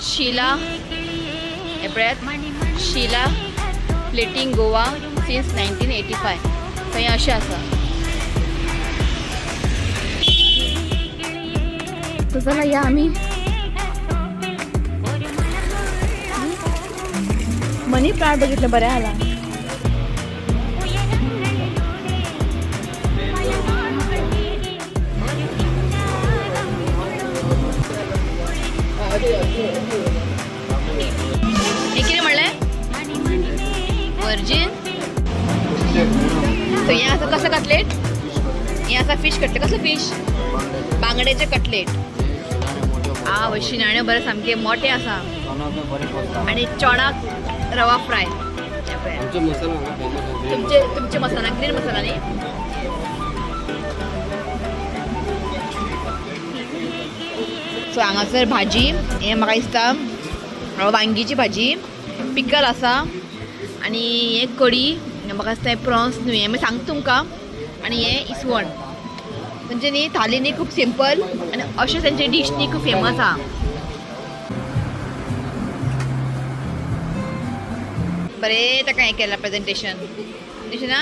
शिला, हे पळयात, शिला plating, Goa, since 1985. थंय अशें आसा. सो चला या आमी. मनी प्लांट बघितलं, बरं आला. हे कितें म्हणलें? वर्जीन. सो हें आसा कसं कटलेट? हें आसा फिश कटलेट. कसलो फिश? बांगड्याचे कटलेट. आ शिनाणे बरें, सामकें मोठें आसा. आणि चणाक रवा फ्राय. हे पळय. आमचे मसाला हांगा फेमस. तुमचे तुमचे मसाला, ग्रीन मसाला न्ही? सो हांगासर भाजी, हें म्हाका दिसता वांगीची भाजी, पिकल आसा आनी हें कडी. म्हाका दिसता हें प्रॉन्स न्हू, हें मागीर सांगता तुमकां. आनी हें इसवण. म्हणजे न्ही थाली न्ही खूब सिंपल आनी अशें तेंचे डीश न्ही खूब फेमस आहा. बरें, ताका हें केलां प्रेजेंटेशन दिसना.